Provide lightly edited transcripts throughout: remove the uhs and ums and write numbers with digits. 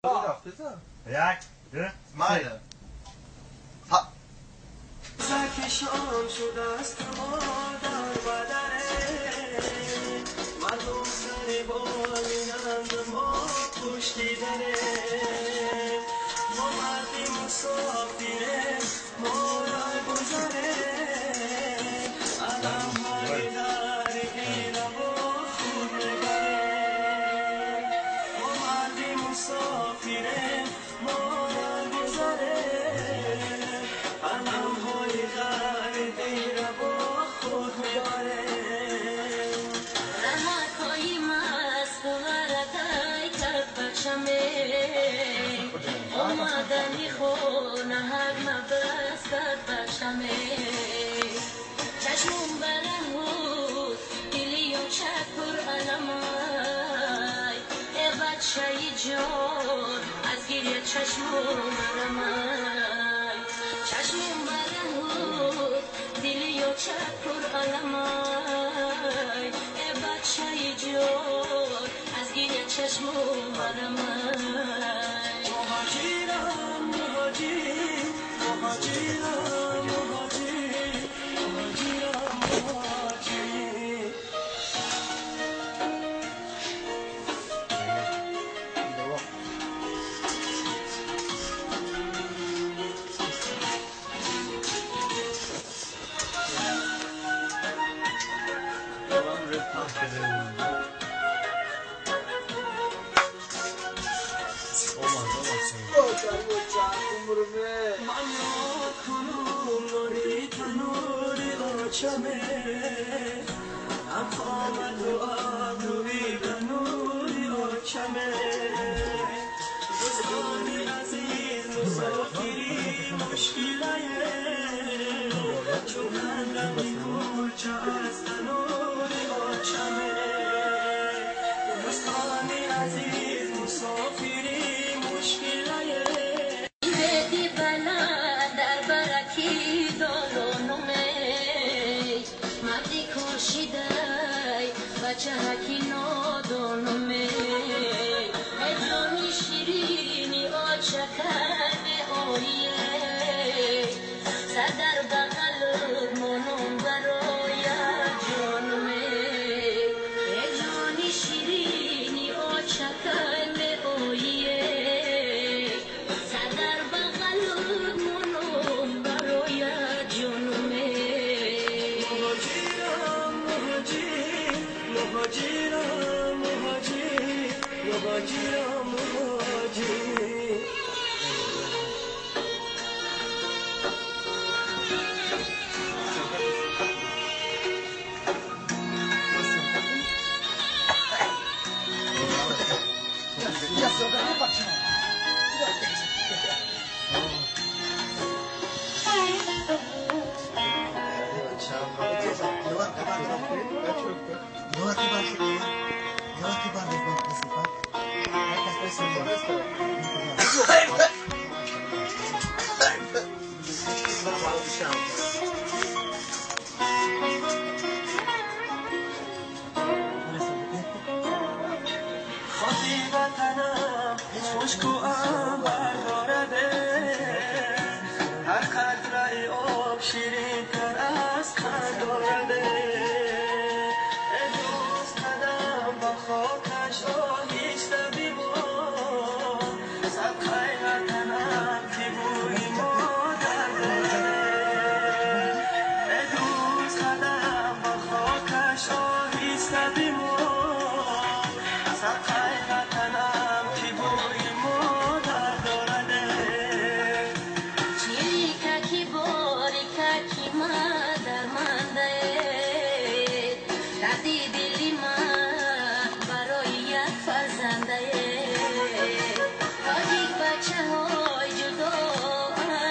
Як, ду, се. Саркашон шудааст модар бадаре, мардум сари болинанд, мо пушти даре. Мо марди мусофире, мо роҳгузаре, аламҳои дари дилаво худ мебаре. Мо марди мусофире, мо роҳгузаре, аламҳои дари дилаво худ мебаре. Раҳатҳои маст варадай кард бачаме, омадани хона ҳар набас кард бачаме. Чашмум бараҳуд, дилиё чакур аламай, э бачаи ҷон, аз гиря чашмум аламай. Чашмум бараҳуд, дилиё чакур аламай, э бачаи ҷон, аз гиря чашмум аламай. Муҳоҷирам, муҳоҷир, муҳоҷирам, муҳоҷир, муҳоҷирам, муҳоҷир. Ман ёд кунум нони танури очаме, ҳам қомату обрӯи ба нури очаме. Дӯстони азиз, мусофири мушкилае, чун хандами кулча аз танури очаме. Дӯстони азиз, мусофири мушкилае. Беди баланд дар бараки долонуме, марди кӯшидай, бачаҳаки нодонуме. Э ҷони ширини очакай меоие, сар дар бағалут монум бароя ҷонуме. Э ҷони ширини очакай меоие, сар дар бағалут монум бароя ҷонуме. Муҳоҷирам, муҳоҷир, муҳоҷирам, муҳоҷир, муҳоҷирам, муҳоҷир. Хоки ватанам мушку анбар дораде, ҳар қатраи об ширинтар аз қанд дораде. Э дӯст, қадам ба хокаш оҳиста бимон, садқаи ватанам, ки бӯи модар дораде. Э дӯст, қадам ба хокаш оҳиста бимон, садқаи ватанам, ки бӯи модар дораде. Чирикаки борикаки ма дармандае, дарди дили ма барои як фарзандае. Тоҷик бачаҳои ҷудо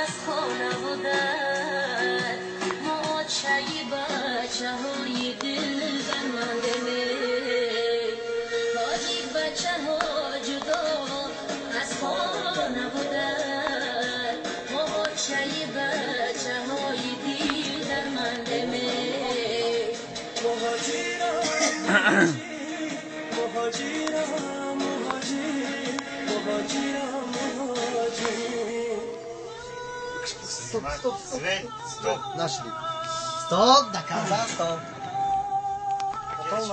аз хона буданд, мо очаи бачаҳои дил дармандеме. Тоҷик бачаҳо ҷудо аз хона буданд, мо очаи бачаҳои дил дармандеме. Муҳоҷирам, муҳоҷир, муҳоҷирам, муҳоҷир, муҳоҷирам. Стоп, стоп, стоп. Свет, стоп. Нашли. Стоп, до конца, стоп. Потом.